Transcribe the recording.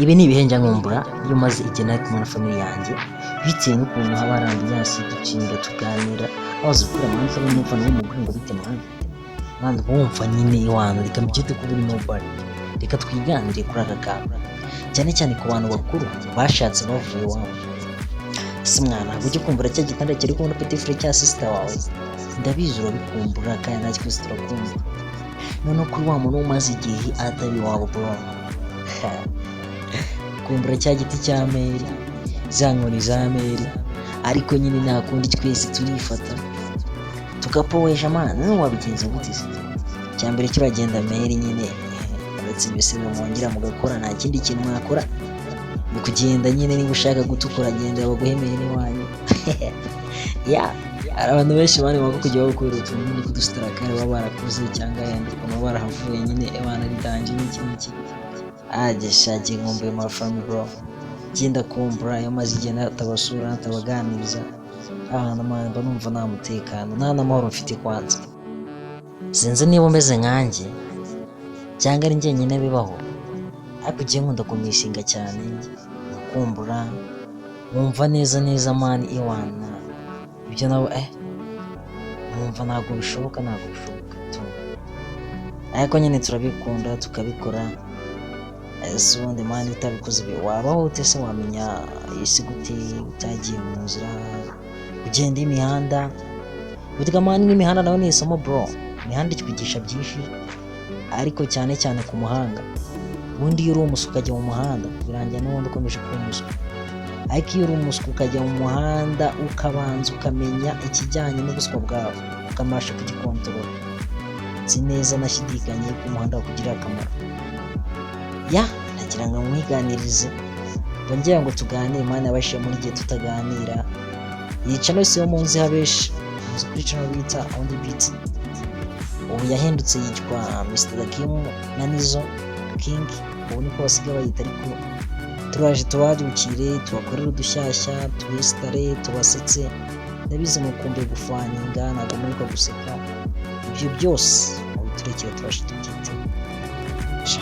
Ibi ni ibihe njya nkumbura iyo maze igihe nari kumwe na family yanjye, bitewe n'ukuntu haba hari ambiance, dukinga, tuganira, abaza gukora man, family numva n'uwo mugore ngo bite man man, wumva nyine iwana. Reka mbyite ko uri nobody. Reka twiganire kuri aka kantu, cyane cyane ku bantu bakuru bashatse bavuye iwabo. Ese mwana, ntabwo ujya kumbura cya gitanda kiri kumwe na petit frère cya sister wawe? Ndabizi urabikumbura, kandi natwe twese turakumva. Noneho kuri wa muntu umaze igihe atari iwabo, bro, kumbura cya giti cya meri, za nkoni za meri. Ariko nyine nta kundi, twese turifata tugapowesha man. None wabigenza gute se? Icya mbere cyo uragenda meri nyine, uretse ibisigo mwongera mugakora, nta kindi kintu mwakora, ni kugenda nyine. Niba ushaka gutukura, genda baguhe meri wanyu. Ya, hari abantu benshi bari bako kujya bagukorera utuntu nyine tw'udusitarakare baba barakoze, cyangwa yenda ukuntu baba barahavuye nyine, ebana ridanje n'iki n'iki. Ageshagiye nkumbuye my family, bro. Genda kumbura iyo maze igihe natabasura, natabaganiriza ahantu, man, mba numva nta mutekano, nta n'amahoro mfite. Kwanza sinzi niba umeze nkanjye cyangwa ari njyenyine bibaho, ariko ugiye nkunda kumishinga cyane, nkakumbura, nkumva neza neza man, iwana ibyo nawe nkumva ntabwo bishoboka, ntabwo bishoboka tu. Ariko nyine turabikunda, tukabikora. Ese ubundi man, utabikoze wabaho ute se? Wamenya isi gute utagiye mu nzira ugenda imihanda? Burya man, n'imihanda nawe ni isomo, bro. Imihanda itwigisha byinshi, ariko cyane cyane ku muhanga. Ubundi iyo uri umuswa ukajya mu muhanda, birangira n'ubundi ukomeje kuba umuswa. Ariko iyo uri umuswa ukajya mu muhanda, ukabanza ukamenya ikijyanye n'ubuswa bwawe, ukabasha kugikontorora, nzi neza nashidikanye ko umuhanda wakugirira akamaro. Ya, nagira ngo mwiganirize, ngira ngo tuganire man. Abashije muri gihe tutaganira, iyi channel si yo munzi habeshi muzi kuri channel bita On The Beat. Ubu yahindutse yitwa Mr Dakim na Nizo King, ubu niko basigaye bayita. Ariko turaje tubadukire, tubakorere udushyashya, tubesitare, tubasetse. Ndabizi mukumbuye gufaninga, ntabwo mwibuka guseka. Ibyo byose mubiturekere, tubashe tubyiteho. Sha.